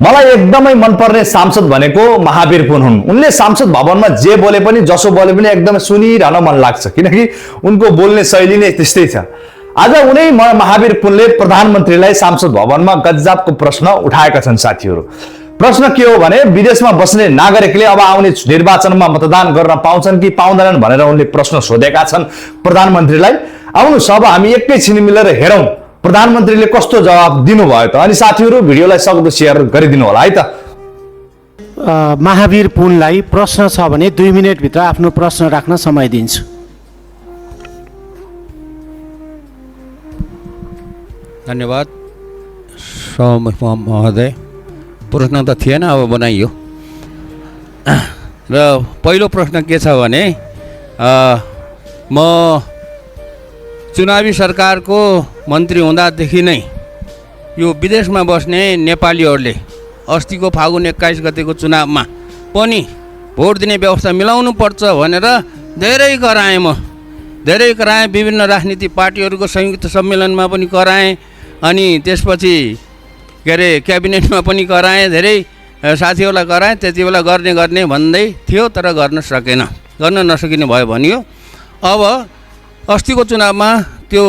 मलाई एकदमै मनपर्ने सांसद भनेको महावीर पुन हुन्। उनले सांसद भवनमा जे बोले पनि जसो बोले पनि एकदमै सुनिरहन मन लाग्छ, किनकि उनको बोल्ने शैली नै त्यस्तै छ। आज उनै महावीर पुनले प्रधानमन्त्रीलाई सांसद भवनमा गजबको प्रश्न उठाएका छन्। साथीहरू, प्रश्न के हो भने विदेशमा बस्ने नागरिकले अब आउने निर्वाचनमा मतदान गर्न पाउँछन् कि पाउँदैनन् भनेर उनले प्रश्न सोधेका छन् प्रधानमन्त्रीलाई। आउनुहोस् अब हामी एकैछिन मिलेर हेरौँ प्रधानमन्त्रीले कस्तो जवाब दिनुभयो त। अनि साथीहरू, भिडियोलाई सक्दो शेयर गरिदिनु होला है त। महावीर पुनलाई प्रश्न छ भने 2 मिनेटभित्र आफ्नो प्रश्न राख्न समय दिन्छु। धन्यवाद महोदय। प्रश्न त थिएन, अब बनाइयो। र पहिलो प्रश्न के छ भने म चुनावी सरकारको मन्त्री हुँदादेखि नै यो विदेशमा बस्ने नेपालीहरूले अस्तिको फागुन 21 गतेको चुनावमा पनि भोट दिने व्यवस्था मिलाउनु पर्छ भनेर धेरै कराएँ। धेरै कराएँ, विभिन्न राजनीतिक पार्टीहरूको संयुक्त सम्मेलनमा पनि कराएँ, अनि त्यसपछि के अरे क्याबिनेटमा पनि कराएँ, धेरै साथीहरूलाई कराएँ। त्यति बेला गर्ने भन्दै थियो, तर गर्न नसकिने भयो भनियो। अब अस्तिको चुनावमा त्यो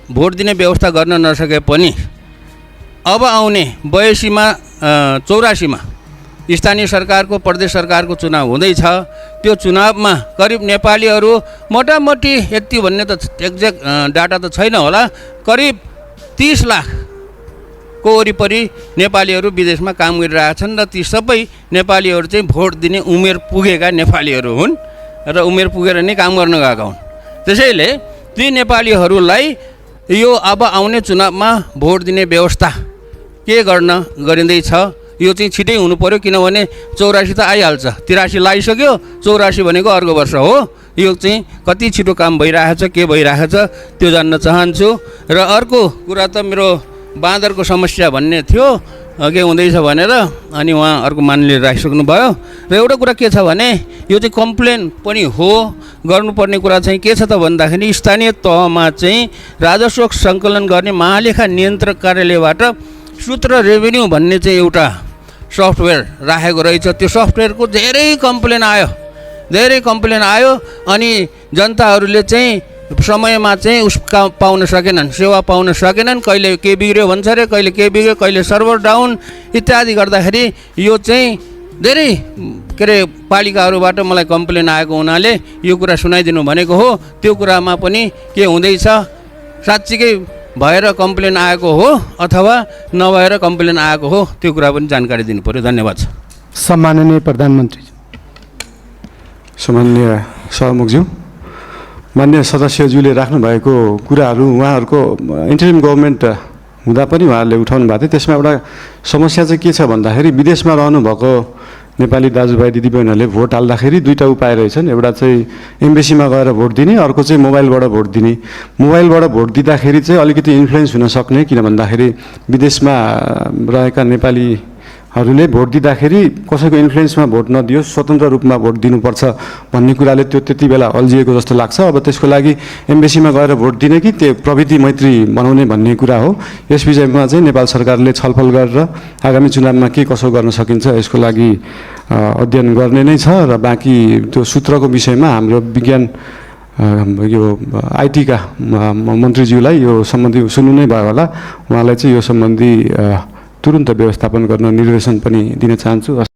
भोट दिने व्यवस्था गर्न नसके पनि अब आउने 82मा 84मा स्थानीय सरकारको प्रदेश सरकारको चुनाव हुँदैछ। त्यो चुनावमा करिब नेपालीहरू मोटामोटी यति भन्ने त एक्ज्याक्ट डाटा त छैन होला, करिब 30 लाखको वरिपरि नेपालीहरू विदेशमा काम गरिरहेछन् र ती सबै नेपालीहरू चाहिँ भोट दिने उमेर पुगेका नेपालीहरू हुन् र उमेर पुगेर नै काम गर्न गएका हुन्। त्यसैले ती नेपालीहरूलाई यो अब आउने चुनावमा भोट दिने व्यवस्था के गरिँदैछ यो चाहिँ छिटै हुनु पर्यो, किनभने 84 त आइहाल्छ, 83 लागिसक्यो, 84 भनेको अर्को वर्ष हो। यो चाहिँ कति छिटो काम भइरहेछ, के भइरहेछ त्यो जान्न चाहन्छु। र अर्को कुरा त मेरो बाँदरको समस्या भन्ने थियो के हुँदैछ भनेर, अनि उहाँ अर्को मान्यले राखिसक्नुभयो। र एउटा कुरा के छ भने यो चाहिँ कम्प्लेन पनि हो, गर्नुपर्ने कुरा चाहिँ के छ त भन्दाखेरि स्थानीय तहमा चाहिँ राजस्व सङ्कलन गर्ने महालेखा नियन्त्रक कार्यालयबाट सूत्र रेभेन्यू भन्ने चाहिँ एउटा सफ्टवेयर राखेको रहेछ। त्यो सफ्टवेयरको धेरै कम्प्लेन आयो अनि जनताहरूले चाहिँ समयमा चाहिँ पाउन सकेनन्, सेवा पाउन सकेनन्। कहिले के बिग्रियो भन्छ अरे, कहिले के बिग्रियो, कहिले सर्भर डाउन इत्यादि गर्दाखेरि यो चाहिँ धेरै के अरे पालिकाहरूबाट मलाई कम्प्लेन आएको हुनाले यो कुरा सुनाइदिनु भनेको हो। त्यो कुरामा पनि के हुँदैछ, साँच्चीकै भएर कम्प्लेन आएको हो अथवा नभएर कम्प्लेन आएको हो, त्यो कुरा पनि जानकारी दिनु पर्यो। धन्यवाद। सम्माननीय प्रधानमन्त्री। सम्माननीय सभामुखज्यू, मान्य सदस्यज्यूले राख्नुभएको कुराहरू उहाँहरूको इन्टरिम गभर्मेन्ट हुँदा पनि उहाँहरूले उठाउनु भएको थियो। त्यसमा एउटा समस्या चाहिँ के छ भन्दाखेरि विदेशमा रहनुभएको नेपाली दाजुभाइ दिदीबहिनीहरूले भोट हाल्दाखेरि 2टा उपाय रहेछन्। एउटा चाहिँ एम्बेसीमा गएर भोट दिने, अर्को चाहिँ मोबाइलबाट भोट दिने। मोबाइलबाट भोट दिँदाखेरि चाहिँ अलिकति इन्फ्लुएन्स हुन सक्ने, किन भन्दाखेरि विदेशमा रहेका नेपालीहरूले भोट दिँदाखेरि कसैको इन्फ्लुएन्समा भोट नदियोस्, स्वतन्त्र रूपमा भोट दिनुपर्छ भन्ने कुराले त्यो त्यति बेला अल्झिएको जस्तो लाग्छ। अब त्यसको लागि एम्बेसीमा गएर भोट दिने कि त्यो प्रविधि मैत्री बनाउने भन्ने कुरा हो। यस विषयमा चाहिँ नेपाल सरकारले छलफल गरेर आगामी चुनावमा के कसो गर्न सकिन्छ यसको लागि अध्ययन गर्ने नै छ। र बाँकी त्यो सूत्रको विषयमा हाम्रो विज्ञान यो आइटीका मन्त्रीज्यूलाई यो सम्बन्धी सुन्नु नै भयो होला, उहाँलाई चाहिँ यो सम्बन्धी तुरुन्त व्यवस्थापन गर्न निर्देशन पनि दिन चाहन्छु।